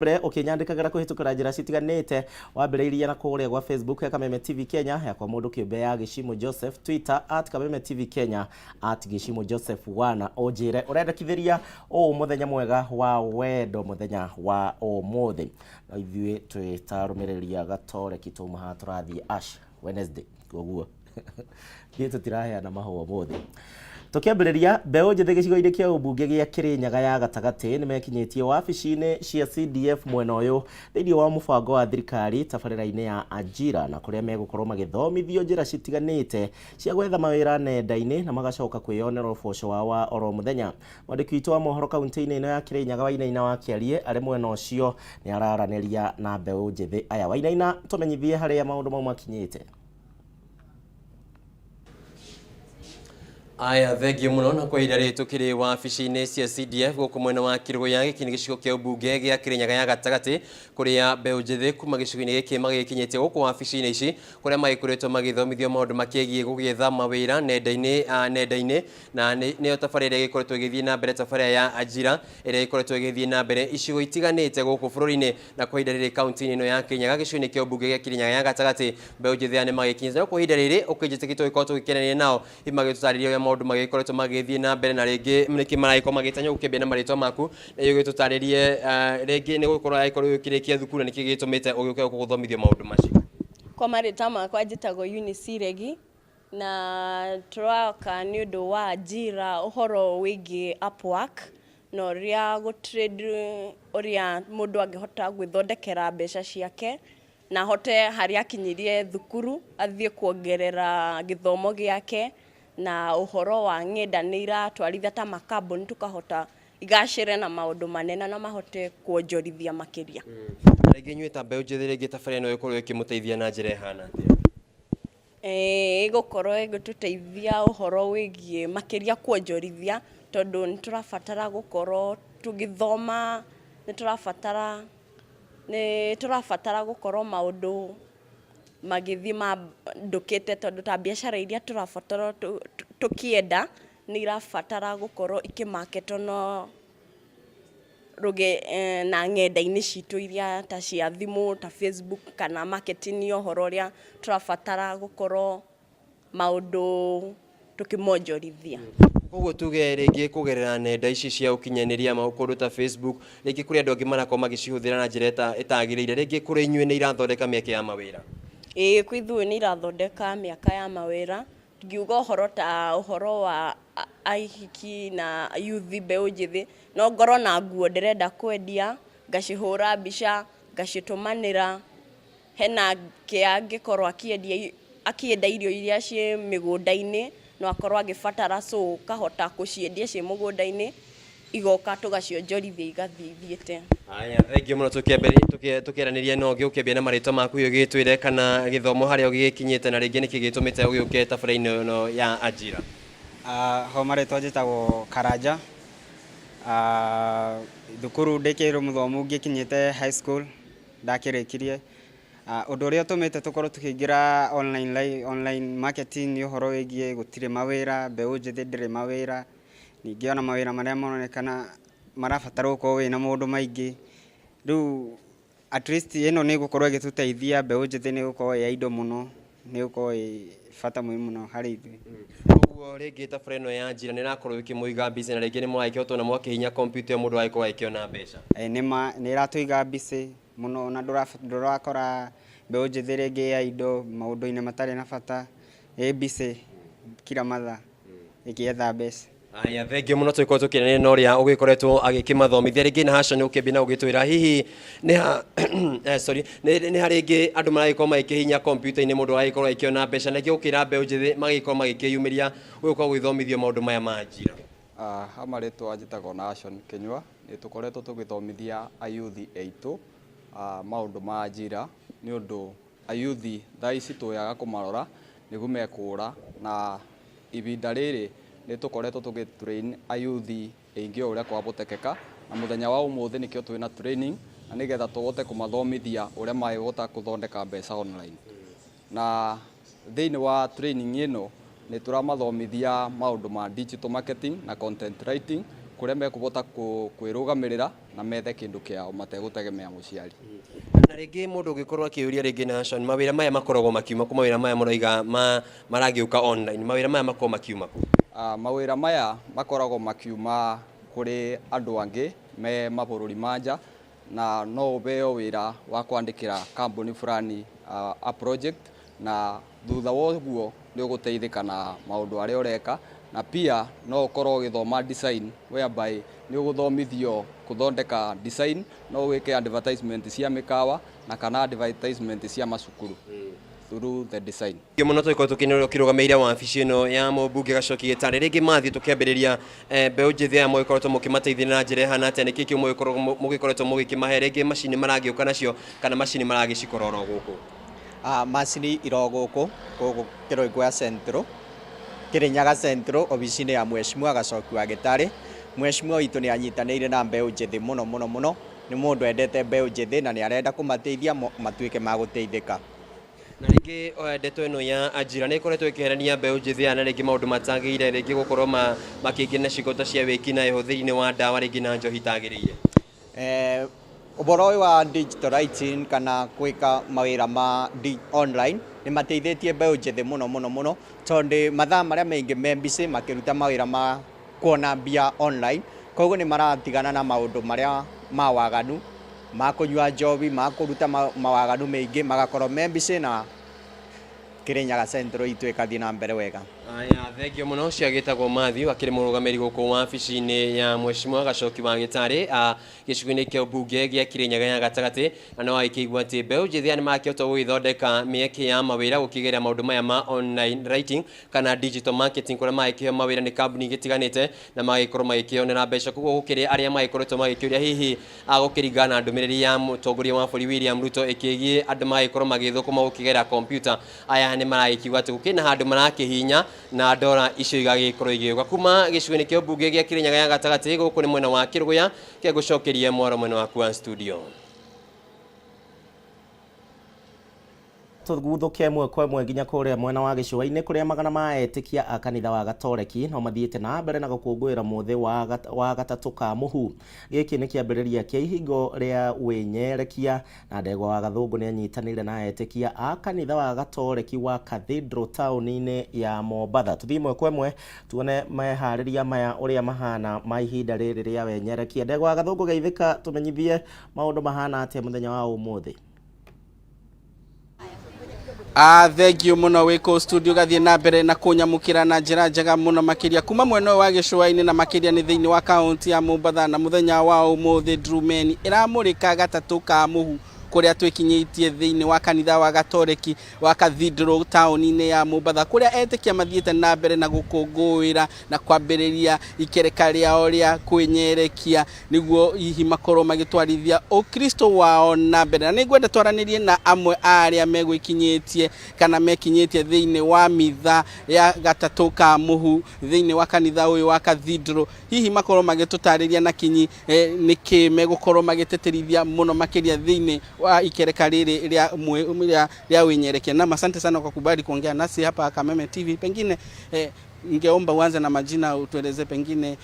Mbere ũkĩnyandĩkagĩra kũhĩtũkĩra njĩra citiganĩte, wambĩrĩirie na kũrĩa gwa Facebook ya Kameme TV Kenya, yakwa mũndũ kĩũmbe ya Gĩcimũ Joseph, Twitter at Kameme TV Kenya, at Gĩcimũ Joseph 1. Ũnjĩre ũrendekithĩria ũũ mũthenya mwega wa wendo mũthenya wa ũmũthĩ. No ithuĩ twĩ ta arũmĩrĩri a Gatoreki twauma haha tũrathiĩ Ash Wednesday, koguo ithuĩ tũtiraheana mahũa ũmũthĩ. Tũkĩambĩrĩria, mbeũ njĩthĩ gĩcigo-inĩ kĩa ũmbunge gĩa Kĩrĩnyaga ya gatagatĩ nĩmekinyĩtie wabici-inĩ cia CDF mwena ũyũ thĩinĩ wa mũbango wa thirikari tabarĩra-inĩ ya Ajira, na kũrĩa megũkorwo magĩthomithio njĩra citiganĩte cia gwetha mawĩra nenda-inĩ na magacoka kwĩyonera ũboco wao wa oro mũthenya. Mwandĩki witũ wa mohoro kaunti-inĩ ĩno ya Kĩrĩnyaga Wainaina wa Kĩariĩ arĩ mwena ũcio nĩ araranĩria na mbeũ njĩthĩ aya. Wainaina, tũmenyithie harĩa maũndũ mau makinyĩte. Aya, thengio mũno. Na kwa ihinda rĩrĩ tũkĩrĩ wabici-inĩ cia CDF gũkũ mwena wa Kĩrũya. Gĩkĩ nĩ gĩcigo kĩa ũmbunge gĩa Kĩrĩnyaga ya gatagatĩ, kũrĩa mbeũ njĩthĩ kuma gĩcigo-inĩ gĩkĩ magĩkinyĩtie gũkũ wabici-inĩ ici, kũrĩa magĩkoretwo magĩthomithio maũndũ makĩgiĩ gũgĩetha mawĩra nenda-inĩ, na nĩyo tabarĩra ĩrĩa ĩgĩkoretwo ĩgĩthiĩ na mbere, tabarĩra ya Ajira ĩrĩa ĩkoretwo ĩgĩthiĩ na mbere icigo itiganĩte gũkũ bũrũri-inĩ. Na kwa ihinda rĩrĩ kaunti-inĩ ĩno ya Kĩrĩnyaga, gĩcigo-inĩ kĩa ũmbunge gĩa Kĩrĩnyaga ya gatagatĩ, mbeũ njĩthĩ aya nĩ magĩkinyĩte kwa ihinda rĩrĩ. Ũkĩnjĩtĩkĩtie tũgĩkorwo tũgĩkenania nao, magĩtũtarĩria ũrĩa maũndũ magĩkoretwo magĩthiĩ na mbere na rĩngĩ nĩkĩ maragĩkorwo magĩtanya. Gũkĩambia na marĩtwa maku na ũgĩtũtarĩrie rĩngĩ nĩ gũkorwo agĩkorwo ũkĩrĩkia thukuru na nĩkĩ gĩgĩtũmĩte ũgĩũke gũkũ gũthomithio maũndũ macio. Kwa marĩtwa makwa njĩtagwo Eunice Regi, na tũroka nĩ ũndũ wa Ajira, ũhoro wĩgiĩ Upwork na ũrĩa gũ-trade, ũrĩa mũndũ angĩhota gwĩthondekera mbeca ciake na ahote harĩa akinyirie thukuru athiĩ kuongerera gĩthomo gĩake. Na ũhoro wa ng'enda nĩ iratwarithia ta makambuni tũkahota igacĩre na maũndũ manene na mahote kuonjorithia makĩria. Na rĩngĩ inyuĩ ta mbeũ njĩthĩ, rĩngĩ tabarĩra ĩno ĩgũkorwo ĩkĩmũteithia na njĩra ĩhana atĩa? Ĩgũkorwo ĩgĩtũteithia ũhoro wĩgiĩ makĩria kuonjorithia, tondũ nĩ tũrabatara gũkorwo tũgĩthoma, nĩ tũrabatara gũkorwo maũndũ magĩthiĩ mandũkĩte, tondũ ta biacara iria tũrabatara tũkĩenda nĩ irabatara gũkorwo ikĩmaketwo no rũge na ng'enda-inĩ citũ iria ta cia thimũ, ta Facebook, kana marketing ya ũhoro ũrĩa tũrabatara gũkorwo maũndũ tũkĩmonjorithia. Koguo tuge rĩngĩ kũgerera nenda ici cia ũkinyanĩria kũndũ ta Facebook, rĩngĩ kũrĩ andũ angĩ marakorwo magĩcihũthĩra na njĩra ĩtagĩrĩire, rĩngĩ kũrĩ inyuĩ nĩ irathondeka mĩeke ya mawĩra? Ĩĩ, kwĩ ithuĩ nĩ irathondeka mĩaka ya mawĩra. Ngiuga ũhoro ta ũhoro wa ahiki na youth, mbeũ njĩthĩ, no ngorwo na nguo ndĩrenda kwendia, ngacihũra mbica, ngacitũmanĩra. Hena kĩa angĩkorwo akĩenda irio iria ciĩ mĩgũnda-inĩ, no akorwo agĩbatara, so ũkahota gũciendia ciĩ mũgũnda-inĩ, igoka tũgacionjorithia igathiĩ ithiĩte. Aya, thengio mũno. Tũkĩaranĩria na ũngĩ. Ũkĩambia na marĩtwa maku, ũgĩtwĩre kana gĩthomo harĩa ũgĩgĩkinyĩte na rĩngĩ nĩkĩ gĩtũmĩte ũgĩũke tabarĩra-inĩ ĩno ya Ajira. Ho marĩtwa njĩtagwo Karanja. Thukuru ndĩkĩrĩ mũthomu, ngĩkinyĩte high school ndakĩrĩkirie. Ũndũ ũrĩa ũtũmĩte tũkorwo tũkĩingĩra online marketing nĩ ũhoro wĩgiĩ gũtirĩ mawĩra, mbeũ njĩthĩ ndĩrĩ mawĩra. Ningĩ ona mawĩra marĩa maronekana marabatara gũkorwo wĩna maũndũ maingĩ. Rĩu at least ĩno nĩ ĩgũkorwo ĩgĩtũteithia mbeũ njĩthĩ, nĩ ĩgũkorwo ĩ idle mũno, nĩ ĩgũkorwo ĩ bata mũno mũno harĩ ithuĩ. Koguo rĩngĩ tabarĩra ĩno ya Ajira nĩ ĩrakorwo ĩkĩmũiga busy, na rĩngĩ nĩ mũragĩkĩhota ona mwakĩhihinya kompiuta ĩyo mũndũ agagĩkorwo agĩkĩona mbeca? Ĩ nĩma nĩ ĩratũiga busy mũno, na ndũrakora mbeũ njĩthĩ rĩngĩ ya indo maũndũ-inĩ matarĩ na bata, ĩ busy kila mathaa ĩkĩetha mbeca. Aya, thengio mũno. Tũgĩkorwo tũkĩaranĩria na ũrĩa ũgĩkoretwo agĩkĩmathomithia rĩngĩ na haca nĩ ũkĩambia na ũgĩtwĩra hihi nĩ ha sorry, nĩ ha rĩngĩ andũ maragĩkorwo magĩkĩhihinya kompiuta-inĩ mũndũ agagĩkorwo agĩkĩona mbeca, na gũkĩra mbeũ njĩthĩ magĩkorwo magĩkĩyumĩria gũgĩkorwo gũgĩthomithio maũndũ maya ma Ajira. Ha marĩtwa njĩtagwo Nashon Kĩnyua. Nĩ tũkoretwo tũgĩthomithia ayuthi aitũ maũndũ ma Ajira, nĩ ũndũ ayuthi thaa ici tũyaga kũmarora nĩguo mekũra, na ibinda rĩrĩ nĩ tũkoretwo tũgĩ train ayuthi aingĩ o ũrĩa kwahotekeka, na mũthenya wa ũmũthĩ nĩkĩo twĩna training, na nĩgetha tũhote kũmathomithia ũrĩa mangĩhota gũthondeka mbeca online. Na thĩinĩ wa training ĩno nĩ tũramathomithia maũndũ ma digital marketing na content writing. Kũrĩa mekũbota kwĩrũgamĩrĩra na methe kĩndũ kĩao mategũtegemea mũciari. Na rĩngĩ mũndũ ũngĩkorwo akĩũria rĩngĩ Nashon, mawĩra maya makoragwo makiuma kũ? Mawĩra maya mũroiga maragĩũka online, mawĩra maya makoragwo makiuma kũ? Mawĩra maya makoragwo makiuma kũrĩ andũ angĩ me mabũrũri ma nja, na no ũheo wĩra wa kwandĩkĩra kambuni fulani a project, na thutha wa ũguo nĩ ũgũteithĩka na maũndũ arĩa ũreka. Na pia no ũkorwo ũgĩthoma design, whereby nĩ ũgũthomithio gũthondeka design, no wĩke advertisement cia mĩkawa na kana advertisement cia macukuru through the design. Mũno tũgĩkorwo tũkĩrũgamĩire wabici ĩno ya mũmbunge Gacoki Gĩtarĩ. Rĩngĩ mathiĩ tũkĩambĩrĩria, mbeũ njĩthĩ aya mũgĩkoretwo mũkĩmateithia na njĩra ĩhana atĩa? Nĩkĩ kĩu mũgĩkoretwo mũgĩkĩmahe? Rĩngĩ macini maragĩũka nacio kana macini maragĩcikora oro gũkũ? Macini iro gũkũ gũkũ Kĩrũngwa Central, Kĩrĩnyaga Central, obici-inĩ ya Mheshimiwa Gacoki wa Gĩtarĩ. Mheshimiwa witũ nĩ anyitanĩire na mbeũ njĩthĩ mũno mũno mũno. Nĩ mũndũ endete mbeũ njĩthĩ na nĩ arenda kũmateithia matuĩke ma gũteithĩka. Na rĩngĩ ndeto ĩno ya ajira nĩ ĩkoretwo ĩkĩherania mbeũ njĩthĩ aya na rĩngĩ maũndũ matagĩrĩire, rĩngĩ gũkorwo makĩingĩra na ciĩko ta cia wĩkinaĩ, ũhũthĩri-inĩ wa ndawa rĩngĩ na njohi itagĩrĩire. Ũhoro ũyũ wa digital writing kana gwĩka mawĩra ma online nĩ mateithĩtie mbeũ njĩthĩ mũno mũno mũno, tondũ mathaa marĩa maingĩ me busy makĩruta mawĩra ma kuona mbia online. Koguo nĩ maratigana na maũndũ marĩa ma waganu, ma kũnyua njohi, ma kũruta mawaganu maingĩ, magakorwo me busy na Kĩrĩnyaga Central itũ ĩkathiĩ na mbere wega. Aya, thengio mũno. Ũcio agĩtagwo Matthew, akĩrĩ mũrũgamĩrĩri gũkũ wabici-inĩ ya Mheshimiwa Gacoki wa Gĩtarĩ gĩcigo-inĩ kĩa mbunge gĩa Kĩrĩnyaga ya gatagatĩ. Na no agĩkĩigua atĩ mbeũ njĩthĩ aya nĩ makĩhota gũgĩthondeka mĩeke ya mawĩra gũkĩgerera maũndũ maya ma online writing kana digital marketing, kũrĩa magĩkĩheo mawĩra nĩ kambuni igĩtiganĩte na magĩkorwo magĩkĩonera mbeca. Koguo gũkĩrĩ arĩa magĩkoretwo magĩkĩũria hihi gũkĩringana na ndũmĩrĩri ya mũtongoria wa bũrũri William Ruto ĩkĩgiĩ andũ magĩkorwo magĩthũkũma gũkĩgerera kompiuta, aya nĩ maragĩkiuga atĩ gũkĩrĩ na handũ marakĩhinya na ndora icio igagĩkorwo igĩũka kuma gĩcigo-inĩ kĩa mbunge gĩa Kĩrĩnyaga ya gatagatĩ. Gũkũ nĩ mwena wa Kĩrũgũya kĩa gũcokeria mwaro mwena waku wa studio. Tũguthũke ĩmwe kwa ĩmwe nginya kũrĩa mwena wa gĩcũa-inĩ, kũrĩa magana ma etĩkia a kanitha wa Gatoreki no mathiĩte na mbere na gũkũngũĩra mũthĩ wa gatatũ ka mũhu. Gĩkĩ nĩ kĩambĩrĩria kĩa ihingo rĩa wĩnyerekia, na ndegwa wa Gathũngũ nĩ anyitanĩire na etĩkia a kanitha wa Gatoreki wa Cathedral taũni-inĩ ya Mombatha. Tũthiĩ ĩmwe kwa ĩmwe tuone meharĩria maya ũrĩa mahana ma ihinda rĩrĩ rĩa wenyerekia. Ndegwa wa Gathũngũ, geithĩka, tũmenyithie maũndũ mahana atĩa mũthenya wa ũmũthĩ. Thank you muno wiko studio, gathie na mbere na kunyamukira na njira njega muno makiria kuma mwena wa gĩcũa-inĩ, na makiria nĩ thĩinĩ wa kaunti ya Mombatha. Na muthenya wa ũmũthĩ Ndrumeni ĩramũrĩka gatatũ ka mũhu, kũrĩa twĩkinyĩtie thĩinĩ wa kanitha wa Gatoreki wa Cathedral taũni-inĩ ya Mombatha, kũrĩa etĩkia mathiĩte na mbere na gũkũngũĩra na kwambĩrĩria ikereka rĩao rĩa kwĩnyerekia, nĩguo hihi makorwo magĩtwarithia ũkristo wao na mbere. Na nĩngwenda twaranĩrie na amwe a arĩa megwĩkinyĩtie kana mekinyĩtie thĩinĩ wa mitha ya gatatũ ka mũhu thĩinĩ wa kanitha ũyũ wa Cathedral, hihi makorwo magĩtũtarĩria na kinyi nĩkĩ megũkorwo magĩtĩtĩrithia mũno makĩria thĩinĩ wa ikereka rĩrĩ rĩa wĩnyerekia. Na asante sana kwa kubali kuongea nasi hapa Kameme TV. Pengine ningeomba uanze na majina, utueleze pengine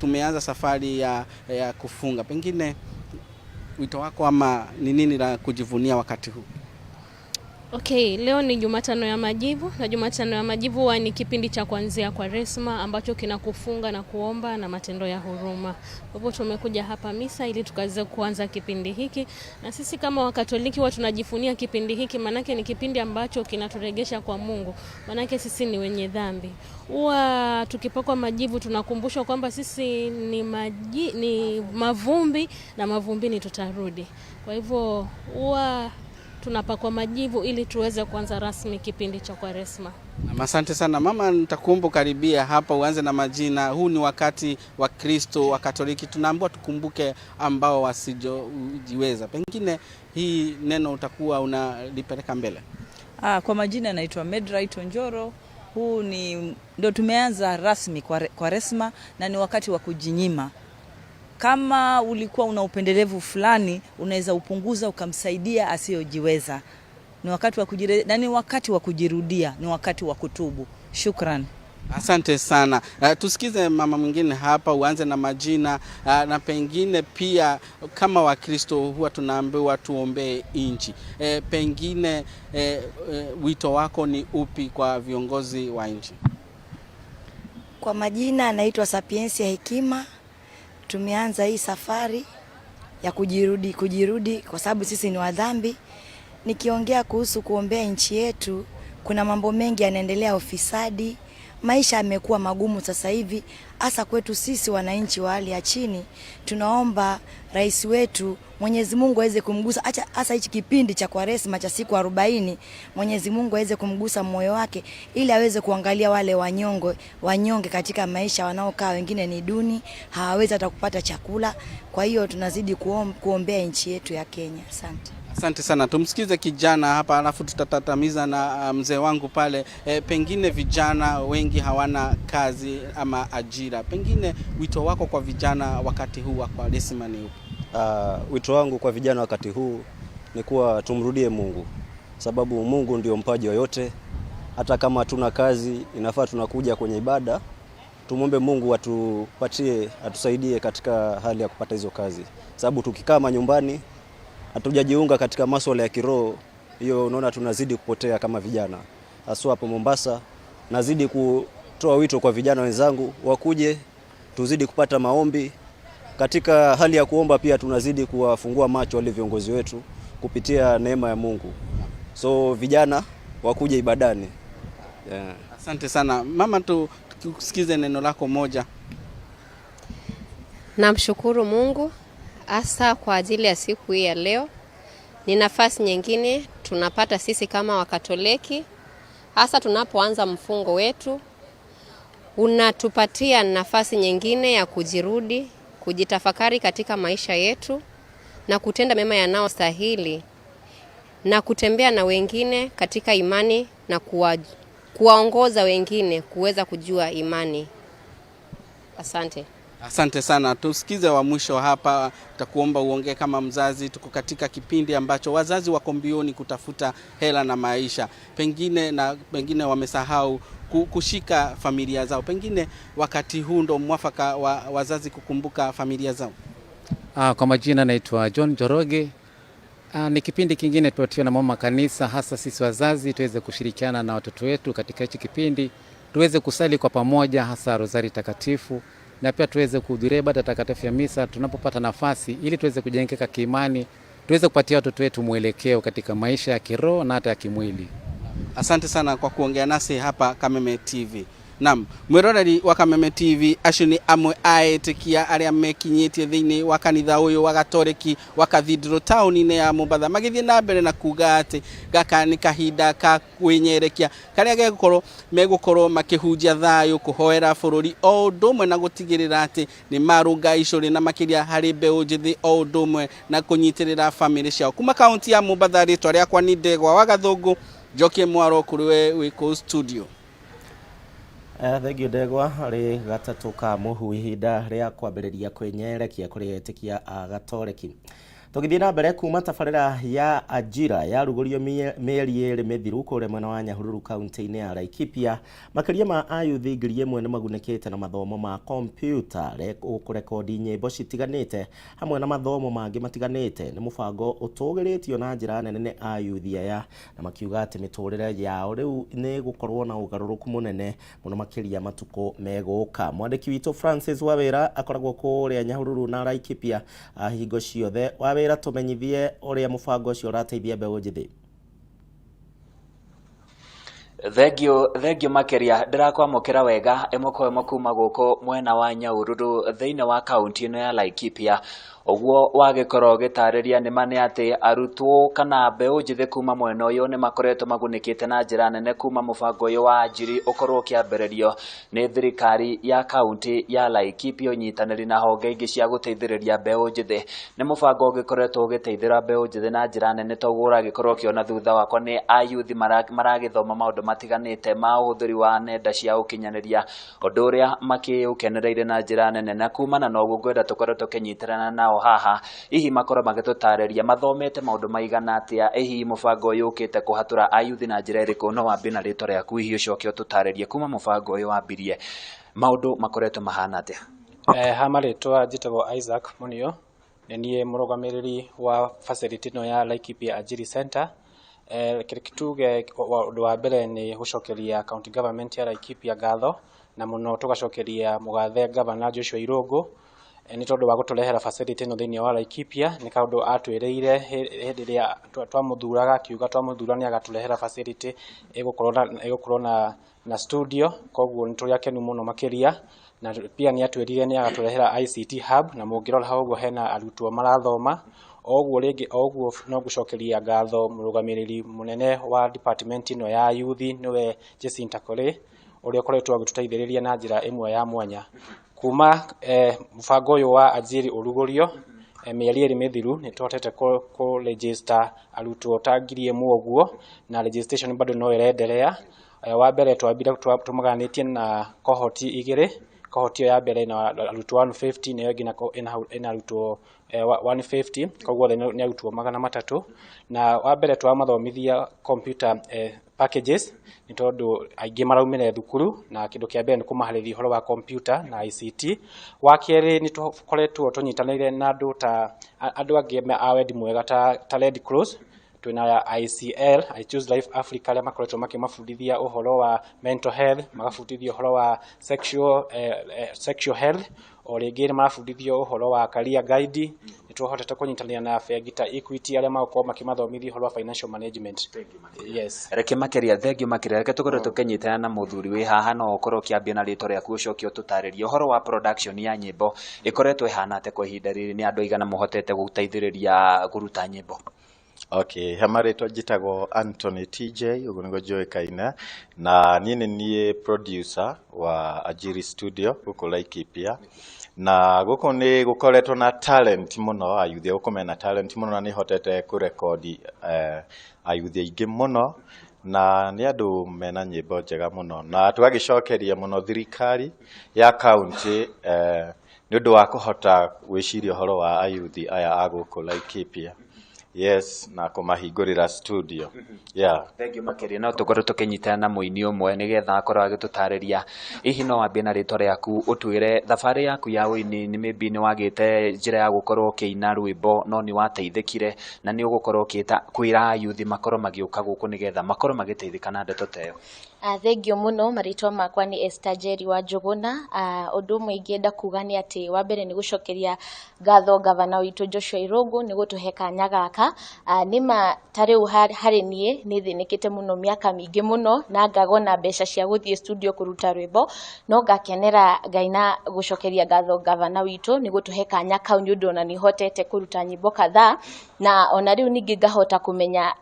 tumeanza safari ya kufunga, pengine wito wako ama ni nini la kujivunia wakati huu? Okay, leo ni Jumatano ya Majivu, na Jumatano ya Majivu huwa ni kipindi cha kuanzia Kwaresma ambacho kinakufunga na kuomba na matendo ya huruma. Kwa hivyo tumekuja hapa misa ili tukaweze kuanza kipindi hiki, na sisi kama Wakatoliki huwa tunajivunia kipindi hiki, manake ni kipindi ambacho kinaturegesha kwa Mungu, manake sisi ni wenye dhambi. Huwa tukipakwa majivu tunakumbushwa kwamba sisi ni mavumbi na mavumbini tutarudi. Kwa hivyo huwa tunapakwa majivu ili tuweze kuanza rasmi kipindi cha Kwaresma. Asante sana mama, nitakuomba karibia hapa uanze na majina. Huu ni wakati wa Kristo wa Katoliki, tunaambiwa tukumbuke ambao wasijojiweza. Pengine hii neno utakuwa unalipeleka mbele. Kwa majina naitwa Medright Onjoro. Huu ni ndio tumeanza rasmi Kwaresma na ni wakati wa kujinyima. Kama ulikuwa una upendelevu fulani unaweza upunguza ukamsaidia asiyojiweza. Ni wakati wa na ni wakati wa kujirudia, ni wakati wa kutubu. Shukran. Asante sana. Tusikize mama mwingine hapa, uanze na majina na pengine pia kama Wakristo huwa tunaambiwa tuombee nchi. Pengine wito wako ni upi kwa viongozi wa nchi? Kwa majina anaitwa Sapiensia Hekima. Tumeanza hii safari ya kujirudi kwa sababu sisi ni wadhambi. Nikiongea kuhusu kuombea nchi yetu, kuna mambo mengi yanaendelea, ufisadi, maisha yamekuwa magumu sasa hivi, hasa kwetu sisi wananchi wa hali ya chini. Tunaomba rais wetu Mwenyezi Mungu aweze kumgusa, acha hasa hichi kipindi cha Kwaresma cha siku 40, Mwenyezi Mungu aweze kumgusa moyo wake ili aweze kuangalia wale wanyonge katika maisha wanaokaa, wengine ni duni, hawawezi hata kupata chakula. Kwa hiyo tunazidi kuombea nchi yetu ya Kenya. Asante. Asante sana. Tumsikize kijana hapa alafu tutatatamiza na mzee wangu pale. Pengine vijana wengi hawana kazi ama ajira. Pengine wito wako kwa vijana wakati huu wa Kwaresma ni upi? Wito wangu kwa vijana wakati huu ni kuwa tumrudie Mungu, sababu Mungu ndio mpaji wa yote. Hata kama hatuna kazi, inafaa tunakuja kwenye ibada tumwombe Mungu atupatie, atusaidie katika hali ya kupata hizo kazi, sababu tukikaa manyumbani hatujajiunga katika masuala ya kiroho, hiyo unaona tunazidi kupotea kama vijana. Haswa hapo Mombasa, nazidi kutoa wito kwa vijana wenzangu wakuje, tuzidi kupata maombi. Katika hali ya kuomba pia tunazidi kuwafungua macho wale viongozi wetu kupitia neema ya Mungu. So vijana wakuje ibadani. Yeah. Asante sana. Mama, tusikize neno lako moja. Namshukuru Mungu hasa kwa ajili ya siku hii ya leo. Ni nafasi nyingine tunapata sisi kama Wakatoliki, hasa tunapoanza mfungo wetu, unatupatia nafasi nyingine ya kujirudi, kujitafakari katika maisha yetu na kutenda mema yanayostahili na kutembea na wengine katika imani na kuwaongoza wengine kuweza kujua imani. Asante. Asante sana. Tusikize wa mwisho hapa, tutakuomba uongee kama mzazi. Tuko katika kipindi ambacho wazazi wako mbioni kutafuta hela na maisha, pengine wamesahau kushika familia zao. Pengine wakati huu ndo mwafaka wa wazazi kukumbuka familia zao. Kwa majina naitwa John Joroge. Ni kipindi kingine tupatiwa na mama kanisa, hasa sisi wazazi tuweze kushirikiana na watoto wetu katika hichi kipindi, tuweze kusali kwa pamoja, hasa Rozari Takatifu, na pia tuweze kuhudhuria ibada takatifu ya misa tunapopata nafasi, ili tuweze kujengeka kiimani, tuweze kupatia watoto wetu mwelekeo katika maisha ya kiroho na hata ya kimwili. Asante sana kwa kuongea nasi hapa Kameme TV. Naam, mwiroreri wa Kameme TV acio ni amwe a etĩkia arĩa mekinyĩtie thĩinĩ wa kanitha ũyũ wa Gatoreki wa Cathedral taũni-inĩ ya Mombatha, magĩthiĩ na mbere na kuga atĩ gaka nĩ kahinda ka kwĩnyerekia karĩa megũkorwo makĩhunjia thayũ, kũhoera bũrũri o ũndũ ũmwe na gũtigĩrĩra atĩ nĩ marũnga icũrĩ na makĩria harĩ mbeũ njĩthĩ o ũndũ ũmwe na kũnyitĩrĩra bamĩrĩ ciao. Kuma kaunti ya Mombatha, rĩtwa rĩakwa nĩ Ndegwa wa Gathũngũ, njokie mwaro kũrĩ we wĩ kũu studio. Thengio Ndegwa. Rĩ gatatũ ka mũhu, ihinda rĩa kwambĩrĩria kwĩnyerekia kũrĩ etĩkia a Gatoreki. Tũgĩthiĩ na mbere, kuma tabarĩra ya ajira yarugũrio mĩeri 2 mĩthiru kũrĩa mwena wa Nyahururu kaunti-inĩ ya Laikipia, makĩria ma ayuthi 1000 nĩ magunĩkĩte na mathomo ma kompiuta, kũrekodi nyĩmbo citiganĩte hamwe na mathomo mangĩ matiganĩte. Nĩ mũbango ũtũgĩrĩtio na njĩra nene nĩ ayuthi aya, na makiuga atĩ mĩtũrĩre yao rĩu nĩ gũkorwo na ũgarũrũku mũnene mũno makĩria matukũ megũka. Mwandĩki witũ Francis Wawĩra akoragwo kũrĩa Nyahururu na Laikipia hingo ciothe. Wawĩra, tũmenyithie ũrĩa mũbango ũcio ũrateithia mbeũ njĩthĩ. Thengio makiria, ndĩrakwamũkĩra wega ĩmwe kwa ĩmwe kuma gũkũ mwena wa Nyahururu thĩinĩ wa kaunti ĩno ya Laikipia. Ũguo wagĩkorwo ũgĩtarĩria nĩ ma nĩ atĩ arutwo kana mbeũ njĩthĩ kuma mwena ũyũ nĩ makoretwo magunĩkĩte na njĩra nene kuma mũbango ũyũ wa Ajiri ũkorwo ũkĩambĩrĩrio nĩ thirikari ya kaunti ya Laikipia ũnyitanĩri na honge ingĩ cia gũteithĩrĩria mbeũ njĩthĩ. Nĩ mũbango ũgĩkoretwo ũgĩteithĩra mbeũ njĩthĩ na njĩra nene, toguo ũragĩkorwo ũkĩona thutha wakwa nĩ ayuthi maragĩthoma maũndũ matiganĩte ma ũhũthĩri wa nenda cia ũkinyanĩria, ũndũ ũrĩa makĩũkenereire na njĩra nene. Na kumana na ũguo ngwenda tũkorwo tũkĩnyitĩrana nao nao haha hihi makorwo magĩtũtarĩria mathomete maũndũ maigana atĩa, hihi mũbango ũyũ ũkĩte kũhatũra ayuthi na njĩra ĩrĩkũ. No wambie na rĩtwa rĩaku hihi ũcoke ũtũtarĩrie kuma mũbango ũyũ wambirie maũndũ makoretwo mahana atĩa. Ha marĩtwa njĩtagwo Isaac Munio, nĩ niĩ mũrũgamĩrĩri wa facility ĩno ya Laikipia Ajiri Center. Reke tuge ũndũ wa mbere nĩ gũcokeria county government ya Laikipia ngatho, na mũno tũgacokeria mũgathe governor Joshua Irũngũ nĩ tondũ wa gũtũrehera facility ĩno thĩinĩ wa Laikipia. Nĩ kaũndũ atwĩrĩire hĩndĩ ĩrĩa twamũthuraga, akiuga twamũthura nĩ agatũrehera facility ĩgũkorwo na studio, koguo nĩ tũrĩ akenu mũno makĩria. Na pia nĩ atwĩrire nĩ agatũrehera ICT hub, na mũngĩrora hau ũguo hena arutwo marathoma. O ũguo rĩngĩ, o ũguo no ngũcokeria ngatho mũrũgamĩrĩri mũnene wa department ĩno ya yuthi, nĩwe Jacinta Kore, ũrĩa ũkoretwo agĩtũteithĩrĩria na njĩra ĩmwe ya mwanya. Kuma mũbango ũyũ wa Ajiri ũrugũrio mĩeri 2 mĩthiru, nĩ tũhotete kũ register arutwo ta 1000 ũguo, na registration bado no ĩrenderea. Wa mbere twambire tũmaganĩtie na cohort 2, cohort ĩyo ya mbere ĩna arutwo 150 na ĩyo ĩngĩ ĩna arutwo 150, koguo othe nĩ arutwo 300. Na wa mbere twamathomithia computer packages, nĩ tondũ aingĩ maraumire thukuru, na kĩndũ kĩa mbere nĩ kũmaharĩria ũhoro wa computer na ICT. Wa kerĩ nĩ tũkoretwo tũnyitanĩire na andũ ta andũ angĩ a wendi mwega ta Red Cross, twĩna ICL, I Choose Life Africa, arĩa makoretwo makĩmabundithia ũhoro wa mental health, magabundithia ũhoro wa sexual health, o rĩngĩ nĩ marabundithio ũhoro wa career guide. Nĩ tũhotete kũnyitanĩra na bengi ta Equity, arĩa magũkorwo makĩmathomithia ũhoro wa financial management. Yes. Reke makĩria, thengiũ makĩria, reke tũkorwo tũkĩnyitana na mũthuri wĩ haha. No ũkorwo ũkĩambia na rĩtwa rĩaku ũcoke ũtũtarĩrie ũhoro wa production ya nyĩmbo ĩkoretwo ĩhana atĩa kwa ihinda rĩrĩ, nĩ andũ aigana mũhotete gũteithĩrĩria kũruta nyĩmbo? Okay, he marĩtwa njĩtagwo Anthony TJ, ũguo nĩguo njũĩkaine, na niĩ nĩ niĩ producer wa Ajiri Studio gũkũ Laikipia. Na gũkũ nĩ gũkoretwo na talent mũno, ayuthi a gũkũ mena talent mũno, na nĩ hotete kũrekondi ayuthi aingĩ mũno, na nĩ andũ mena nyĩmbo njega mũno, na tũgagĩcokeria mũno thirikari ya county nĩ ũndũ wa kũhota gwĩciria ũhoro wa ayuthi aya a gũkũ Laikipia. Yes, na kũmahingũrĩra studio. Yeah. Thengiũ makĩria. No tũkorwo tũkĩnyitana na mũini ũmwe nĩgetha akorwo agĩtũtarĩria. Hihi no wambie na rĩtwa rĩaku ũtwĩre thabarĩ yaku ya ũini, nĩ maybe nĩ wagĩte njĩra ya gũkorwo ũkĩina rwĩmbo no nĩ wateithĩkire, na nĩ ũgũkorwo ũkĩta kwĩra ayuthi makorwo magĩũka gũkũ nĩgetha makorwo magĩteithĩka na ndeto ta ĩyo. Thengio mũno, marĩtwa makwa nĩ Esther Njeri wa Njũgũna. Ũndũ ũmwe ingĩenda kuga nĩ atĩ wa mbere nĩ gũcokeria ngatho gavana witũ Joshua Irũngũ nĩ gũtũhe kanya gaka. Nĩma ta rĩu harĩ niĩ nĩ thĩnĩkĩte mũno mĩaka mĩingĩ mũno na ngagwo na mbeca cia gũthiĩ studio kũruta rwĩmbo, no ngakenera Ngai na gũcokeria ngatho gavana witũ nĩ gũtũhe kanya kau, nĩ ũndũ ona nĩ hotete kũruta nyĩmbo kadhaa, na ona rĩu ningĩ ngahota kũmenya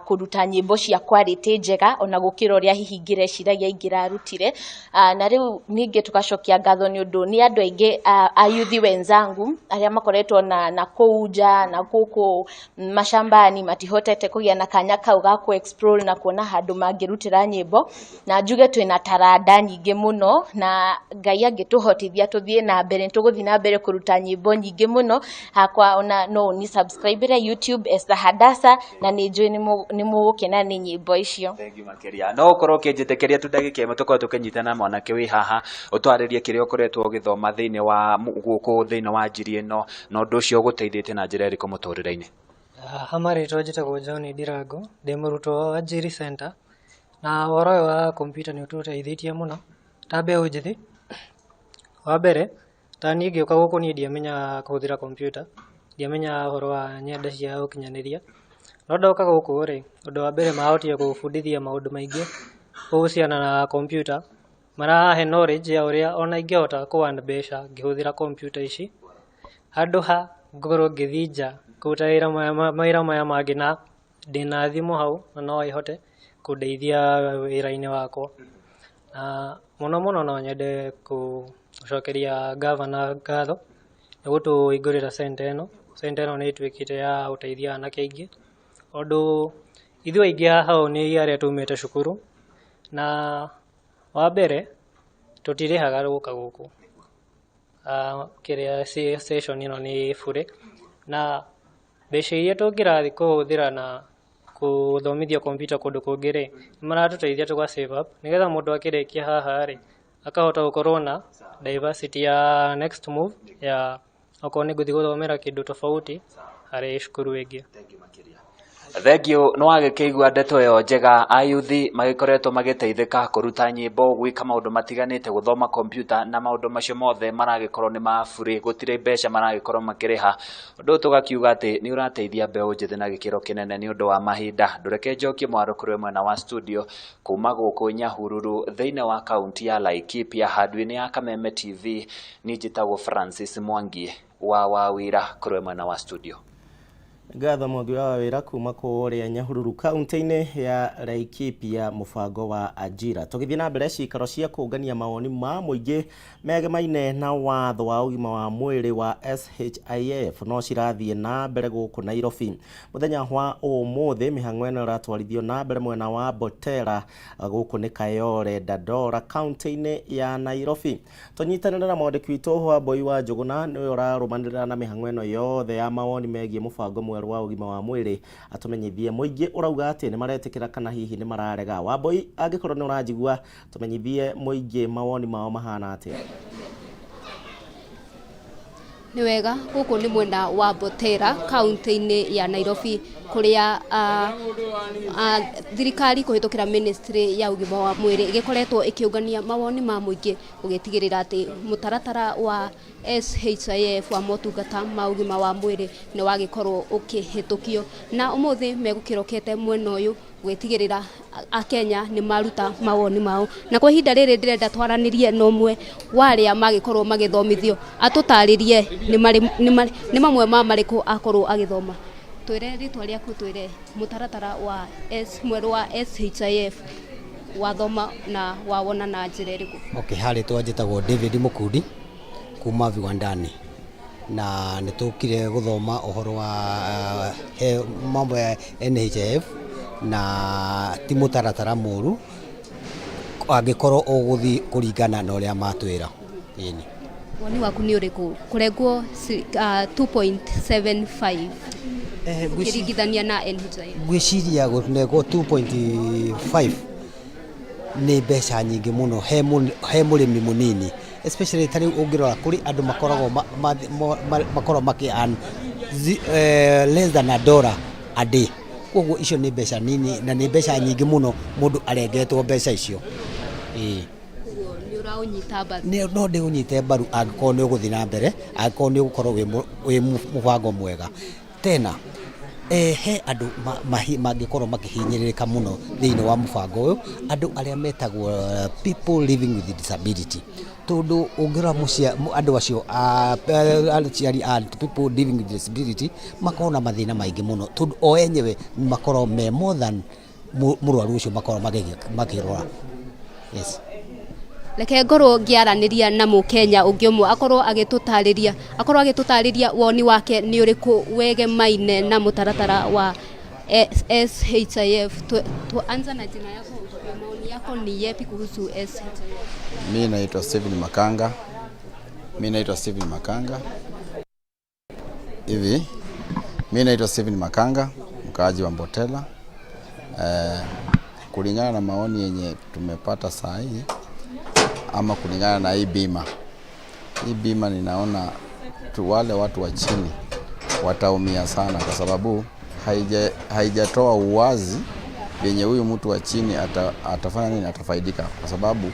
kũruta nyĩmbo cia quality njega ona gũkĩra ũrĩa hihi ingĩreciragia ingĩrarutire. Na rĩu ningĩ tũgacokia ngatho nĩ ũndũ nĩ andũ aingĩ ayuthi wenzangu arĩa makoretwo na kũu nja na gũkũ mashambani matihotete kũgĩa na kanya kau ga kũ explore na kuona handũ mangĩrutĩra nyĩmbo, na njuge twĩna taranda nyingĩ mũno, na Ngai angĩtũhotithia tũthiĩ na mbere, nĩtũgũthiĩ na mbere kũruta nyĩmbo nyingĩ mũno. Hakwa ona no ũni subscribe YouTube Esther Hadasa, na nĩ njũĩ nĩ mũgũkena nĩ nyĩmbo icio. Thengiũ makĩria. No ũkorwo ũkĩnjĩtĩkĩria tu ndagĩka ĩmwe tũkorwo tũkĩnyitana na mwanake wĩ haha ũtwarĩrie kĩrĩa ũkoretwo ũgĩthoma thĩinĩ wa gũkũ thĩinĩ wa Ajiri ĩno, na ũndũ ũcio ũgũteithĩtie na njĩra ĩrĩkũ mũtũrĩre-inĩ. Ha marĩtwa njĩtagwo John Ndirango, ndĩ mũrutwo wa Ajiri Center, na ũhoro ũyũ wa kompiuta nĩ ũtũteithĩtie mũno ta mbeũ njĩthĩ. Wa mbere, ta niĩ ngĩũka gũkũ niĩ ndiamenyaga kũhũthĩra kompiuta, ndiamenyaga ũhoro wa nyenda cia ũkinyanĩria, no ndoka gũkũ rĩ, ũndũ wa mbere mahotire gũbundithia maũndũ maingĩ kũhusiana na kompiuta, marahe knowledge ya ũrĩa ona ingĩhota kũ earn mbeca ngĩhũthĩra kompiuta ici, handũ ha ngorwo ngĩthiĩ nja kũruta wĩra mawĩra maya mangĩ, na ndĩna thimũ hau na no ĩhote kũndeithia wĩra-inĩ wakwa. Na mũno mũno no nyende gũcokeria gavana ngatho nĩ gũtũhingũrĩra center ĩno. Center ĩno nĩ ĩtuĩkĩte ya gũteithia anake aingĩ, tondũ ithuĩ aingĩ haha ũũ nĩ arĩa tumĩte cukuru, na wa mbere tũtirĩhaga gũka gũkũ, Kĩrĩa session ĩno nĩ bure, na mbeca iria tũngĩrathiĩ kũhũthĩra na gũthomithio kompiuta kũndũ kũngĩ rĩ, nĩ maratũteithia tũga save up nĩgetha mũndũ akĩrĩkia haha rĩ, akahota gũkorwo na diversity ya next move ya okorwo nĩ gũthiĩ gũthomera kĩndũ tofauti harĩ cukuru ĩngĩ. Thengiũ nĩ wagĩkĩigua ndeto ĩyo njega, ayuthi magĩkoretwo magĩteithĩka kũruta nyĩmbo, gwĩka maũndũ matiganĩte, gũthoma kompiuta na maũndũ macio mothe maragĩkorwo nĩ ma burĩ, gũtirĩ mbeca maragĩkorwo makĩrĩha. Ũndũ ũyũ tũgakiuga atĩ nĩ ũrateithia mbeũ njĩthĩ na gĩkĩro kĩnene nĩ ũndũ wa mahinda. Ndũreke njokie mwarũkũrwe mwena wa studio kuma gũkũ Nyahururu thĩinĩ wa kaunti ya Laikipia handũ-inĩ ya Kameme TV. Niĩ njĩtagwo Francis Mwangi wa Wawira kũrĩ mwena wa studio. Ngatho Mwangi wa Wawira kuma kũrĩa Nyahururu kaunti-inĩ ya Laikipia, mũbango wa Ajira. Tũgĩthiĩ na mbere, cikaro cia kũngania mawoni ma mũingĩ megemaine na watho wa ũgima wa mwĩrĩ wa SHIF no cirathiĩ na mbere gũkũ Nairobi. Mũthenya wa ũmũthĩ mĩhang'o ĩno ĩratwarithio na mbere mwena wa Botera, gũkũ nĩ Kayole Dandora kaunti-inĩ ya Nairobi. Tũnyitanĩre na mwandĩki witũ Wambui wa Njũgũna, nĩwe ũrarũmanĩrĩra na mĩhang'o ĩno yothe ya mawoni megiĩ mũbango mwerũ wa ũgima wa mwĩrĩ, atũmenyithie mũingĩ ũrauga atĩ nĩ maretĩkĩra kana hihi nĩ mararega. Wambui, angĩkorwo nĩ ũranjigua, tũmenyithie mũingĩ mawoni mao mahana atĩa. Nĩ wega, gũkũ nĩ mwena wa Botera kaunti-inĩ ya Nairobi, kũrĩa thirikari kũhĩtũkĩra ministry ya ũgima wa mwĩrĩ ĩgĩkoretwo ĩkĩũngania mawoni ma mũingĩ gũgĩtigĩrĩra atĩ mũtaratara wa SHIF wa motungata ma ũgima wa mwĩrĩ nĩ wagĩkorwo ũkĩhĩtũkio. Na ũmũthĩ megũkĩrokete mwena ũyũ gwĩtigĩrĩra Akenya nĩ maruta mawoni mao. Na kwa ihinda rĩrĩ ndĩrenda twaranĩrie na ũmwe wa arĩa magĩkorwo magĩthomithio, atũtarĩrie nĩ mamwe ma marĩkũ akorwo agĩthoma. Twĩre rĩtwa rĩaku, twĩre mũtaratara wa mwerũ wa SHIF wathoma na wawona na njĩra ĩrĩkũ. Okay, harĩ njĩtagwo David Mukundi kuma Viwandani, na nĩ tũkire gũthoma ũhoro wa mambo ya NHIF, na ti mũtaratara mũru angĩkorwo ũgũthiĩ kũringana na ũrĩa matwĩra. Ĩni. Woni waku nĩ ũrĩkũ kũrengwo 2.75 ũkĩringithania na NHIF? Ngwĩciria kũnengwo 2.5 nĩ mbeca nyingĩ mũno he mũrĩmi mũnini, especially ta rĩu ũngĩrora kũrĩ andũ makoragwo makoragwo makĩ earn less than a dollar a day. Koguo icio nĩ mbeca nini na nĩ mbeca nyingĩ mũno mũndũ arengetwo mbeca icio. Ĩĩ. Koguo nĩ ũraũnyita mbaru? No ndĩũnyite mbaru angĩkorwo nĩ ũgũthiĩ na mbere, angĩkorwo nĩ ũgũkorwo wĩ mũbango mwega. Tena he andũ mangĩkorwo makĩhinyĩrĩrĩka mũno thĩinĩ wa mũbango ũyũ, andũ arĩa metagwo people living with disability, tondũ ũngĩrora andũ acio, aciari a people living with disability makoragwo na mathĩna maingĩ mũno, tondũ o enyewe makoragwo me more than mũrwaru ũcio makoragwo makĩrora. Yes. Reke ngorwo ngĩaranĩria na mũkenya ũngĩ ũmwe akorwo agĩtũtarĩria woni wake nĩ ũrĩkũ wegemaine na mũtaratara wa SHIF. Tuanza na jina yako, utuambie maoni yako ni yepi kuhusu SHIF. Mi naitwa Steven Makanga. Mi naitwa Steven Makanga. Hivi, mi naitwa Steven Makanga, mkaaji wa Mbotela. Kulingana na maoni yenye tumepata saa hii ama kulingana na hii bima, hii bima ninaona tu wale watu wa chini wataumia sana, kwa sababu haijatoa uwazi vyenye huyu mtu wa chini atafanya nini, atafaidika, kwa sababu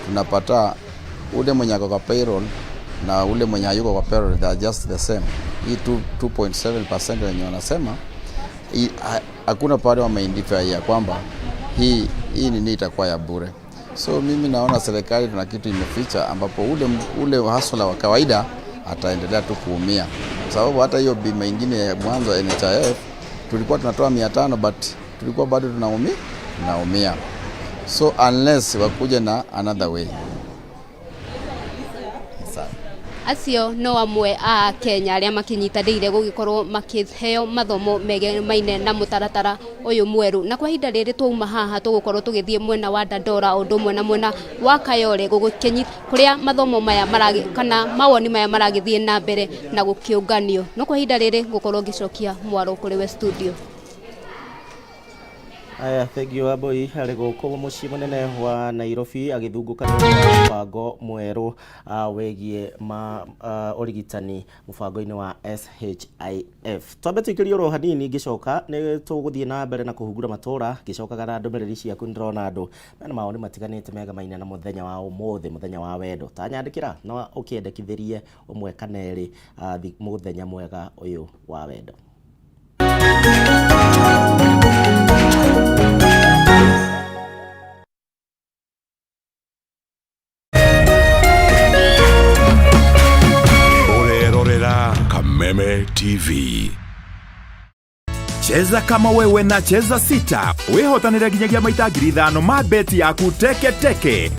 tunapata ule mwenye ako kwa payroll na ule mwenye hayuko kwa payroll, they are just the same. Hii 2.7% wenye wanasema hakuna pale wameidentify ya kwamba hii nini itakuwa ya bure. So mimi naona serikali tuna kitu imeficha, ambapo ule hustler wa kawaida ataendelea tu kuumia, kwa sababu hata hiyo bima ingine ya mwanzo NHIF tulikuwa tunatoa 500, but tulikuwa bado tunaumia. So unless wakuja na another way. Sawa. Acio no amwe a Kenya arĩa makĩnyitanĩire gũgĩkorwo makĩheo mathomo megemaine na mũtaratara ũyũ mwerũ. Na kwa ihinda rĩrĩ twauma haha tũgũkorwo tũgĩthiĩ mwena wa Dandora ũndũ ũmwe na mwena wa Kayole gũgĩkĩnyi kũrĩa mathomo maya maragĩ kana mawoni maya maragĩthiĩ na mbere na gũkĩũnganio. No kwa ihinda rĩrĩ ngũkorwo ngĩcokia mwaro kũrĩ we studio. Aya, thengiũ Wambui arĩ gũkũ mũciĩ mũnene wa Nairobi agĩthungũka nĩ ũndũ wa mũbango mwerũ wĩgiĩ ma ũrigitani mũbango-inĩ wa SHIF. Twambe tũikĩrie oro hanini ngĩcoka nĩ tũgũthiĩ na mbere na kũhungura matũra ngĩcokaga na ndũmĩrĩri ciaku nĩndĩrona andũ mena mawoni matiganĩte megamaine na mũthenya wa ũmũthĩ mũthenya wa wendo. Ta nyandĩkĩra no ũkĩendekithĩrie ũmwe kana erĩ mũthenya mwega ũyũ wa wendo. Urerorera Kameme TV. Cheza kama wewe na Cheza 6 wihotanire nginyagia maita 5,000 ma beti yaku teke teke.